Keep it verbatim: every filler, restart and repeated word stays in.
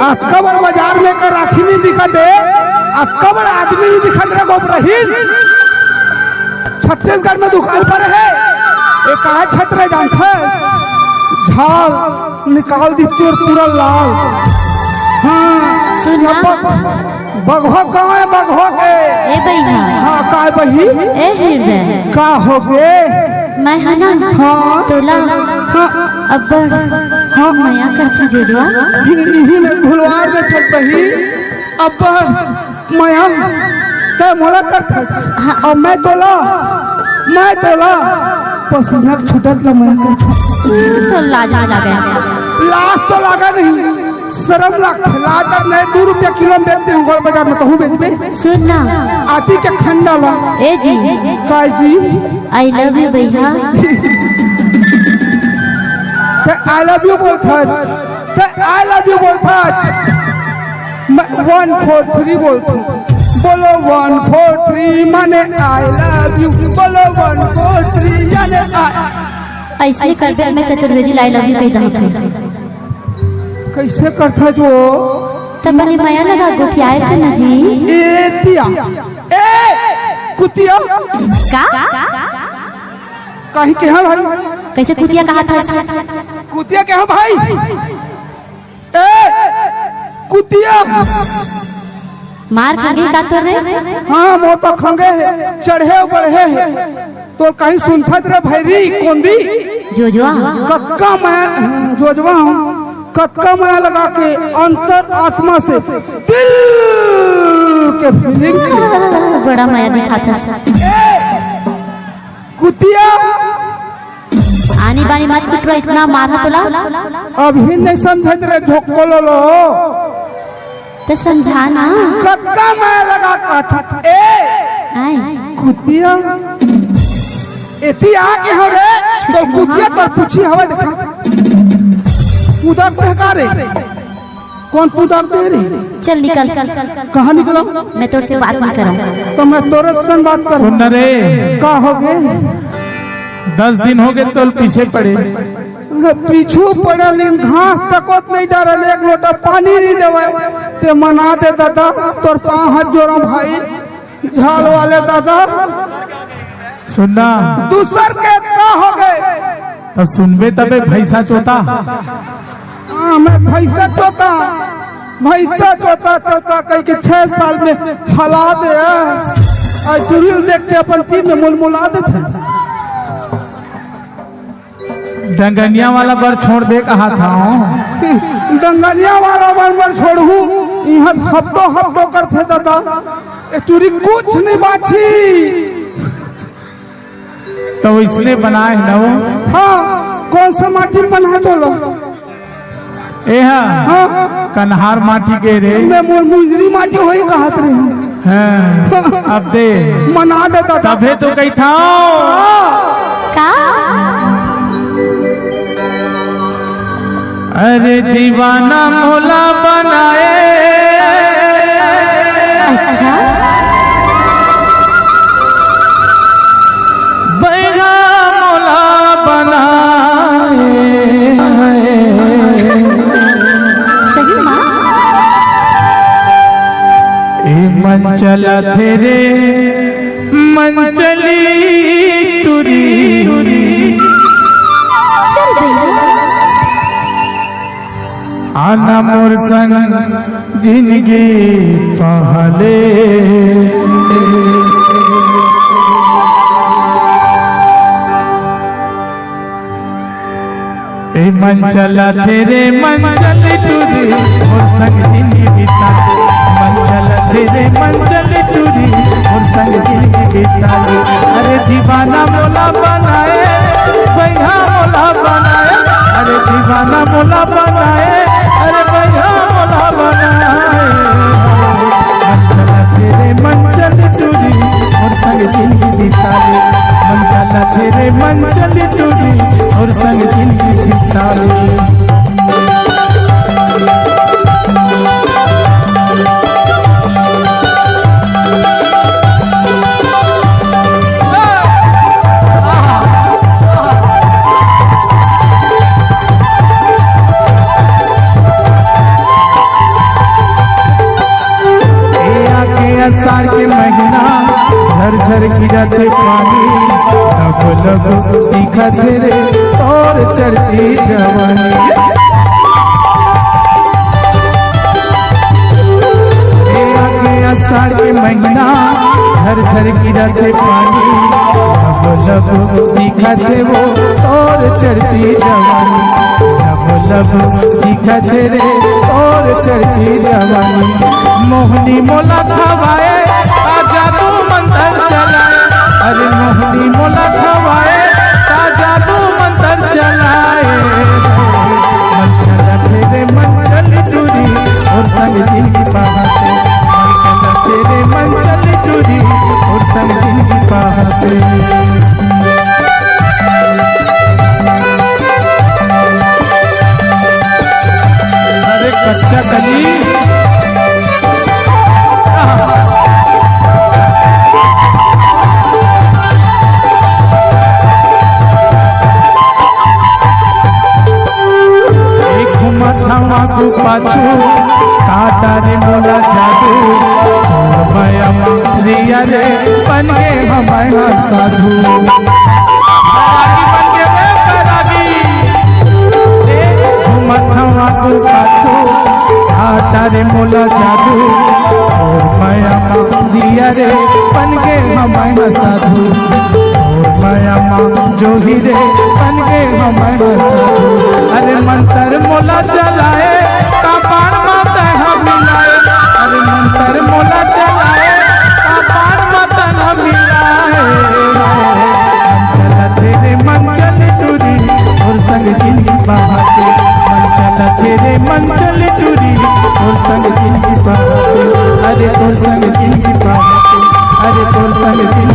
अतका बड़ बाजार में का राखी नहीं दिखत हे, अतका बड़ आदमी नहीं दिखत रे गोबरहीन। छत्तीसगढ़ में दुकाल पर हे, ये कहाँ छत्र हे जानत हे? झाल निकाल दी तोर पूरा लाल। हाँ, सुन ना। बग-, बगहो गाँव हे, बगहो के। ए बहिना। हाँ, का बही? ए हृदय। का हो गे? मैं हा ना हाँ। तोला हाँ। अब्बड़ हाँ। मया करथों जोजवा। इही में भुलवा दे छत बही। अब्बड़ मया तैं मोला करथस। हाँ। अउ मैं तोला, मैं तोला पसीना के छूटत ला मया करथस। तो लाज ना लगे। लाज तो लागे नहीं, शर्म लागथे। लाज अब मैं दू रुपया किलो में बेचत हों, गोल बाजार में कहूँ बेचबे। सुन ना। आती के खंडा ला। ए जी। का जी? I love you भैया। तैं I love you बोलथस, तैं I love you बोलथस। मैं one four three बोलथों। बोलो one four three माने I love you। बोलो one four three माने I अइसने करबे, मैं चतुर्वेदी ला I love you कहि देथों। कइसे करथस वो? त बने मया लगा गोठियाए के ना जी। ए तिया, ए कुतिया। का? कहीं के हाँ भाई? कइसे कुतिया कहथस? कुतिया के हाँ भाई? ए कुतिया। मार खा गे का तोर रे? हाँ, मोर तो खंगे हे, चढ़े अउ बढ़े हे। तोर कहीं सुनथस रे भैरी कोंदी? जोजवा। कतका मया, जोजवा, कतका मया लगा के अंतर आत्मा से, दिल के feeling से। बड़ा मया दिखाथस। ए, कुतिया। आनी बानी मत कुटरो, इतना मारहा तोला। अभी नहीं समझत रे झोक्को लोलो। त समझा ना। कतका मया लगा कहथस। ए। आय। कुतिया। एती आ के हो रे, तो कुतिया तोर पूछी हवे देखा। उधर पे का रे? कौन पूजा दे रही? चल निकल। कहाँ निकलंव? मैं तोर से बात नहीं करंव। तो मैं तोरे संग बात करंव। सुन न रे। का हो गे? दस दिन हो गे तोर पीछे पड़े। पीछू पड़ल, इन घास तको त नहीं डारल, एक लोटा पानी नहीं देवय। तैं मना दे दादा, तोर पाँव हाथ जोरंव भाई। झाल वाले दादा। सुन ना। दूसर के का हो गे? त सुनबे तबे भैंसा चोता। हाँ, मैं भैंसा चोता, भैंसा चोता, चोता कहि के छह साल में हला दे। अउ चुड़ैल देख के अपन तीर में मुलमुला देथे। डंगनिया वाला बर छोड़ दे कहत हंव। डंगनिया वाला बर बर छोड़हूँ, इहाँ हफ्तो हफ्तो करथे दादा। ए टूरी कुछ नहीं बाची। त वइसने बनाए हे ना वो। हाँ, कौन सा माटी में बनाए तो लो? ए हा, हाँ। कन्हार माटी के रे। मैं मोर मुंजरी माटी होही कहत रहे हूँ। हाँ, अब दे। मना देता था। तभे तो कहिथंव। हाँ। का? अरे दीवाना मोला बनाए। अच्छा। बइहा मोला बनाए। सही माँ। ए मन चलथे रे, मन चली टुरी। चल भैया। आना मोर संग जिनगी पहले। ए मन चलथे रे, मन चली टुरी, मोर संग जिनगी बिता। मन चलथे रे, मन चली टुरी, मोर संग जिनगी बिता। अरे दीवाना मोला बनाए, बइहा मोला बनाए। अरे दीवाना मोला बनाए, अरे बइहा मोला बनाए। मन चलथे रे, मन चली टुरी, मोर संग जिनगी बिता ले। मन चलथे रे, मन चली टुरी, मोर संग जिनगी बिता ले। से पानी, लब लब दिखत हे रे तोर चढ़ती जवानी। ए आगे आषाढ़ के महीना, झर झर गिरत हे पानी, लब लब दिखत हे वो तोर चढ़ती जवानी। लब लब दिखत हे रे तोर चढ़ती जवानी। मोहनी मोला थवाए, आ जादू मंतर चलाए। अरे मोहनी मोला थवाए, आ जादू मंतर चलाए। मन चलत हे रे मन चल टूरी, तोर संग जिनगी पाहत हे। मन चलत हे रे मन चल टूरी, तोर संग जिनगी पाहत हे। अरे कच्चा कली। एक घूमत हवा आगू पाछू, काटा रे मोला जादू, तोर मया मंत्रिया रे, बन गे हमन साधु। बैरागी बन गे रे बैरागी। ए, घूमत हवा आगू पाछू, काटा रे मोला जादू, तोर मया मंत्रिया रे, बन गे हमन साधु। तोर मया मा जोही रे, बन गे हमन साधु। अरे मंतर मोला चलाए, ता बाण मा तैं हा मिलाए। अरे मंतर मोला चलाए, ता बाण मा तैं हा मिलाए। मन चलत हे रे मन चल टूरी, तोर संग जिनगी पाहत हे। मन चलत हे रे मन चल टूरी, तोर संग जिनगी पाहत हे। अरे तोर संग जिनगी पाहत हे। अरे तोर संग जिनगी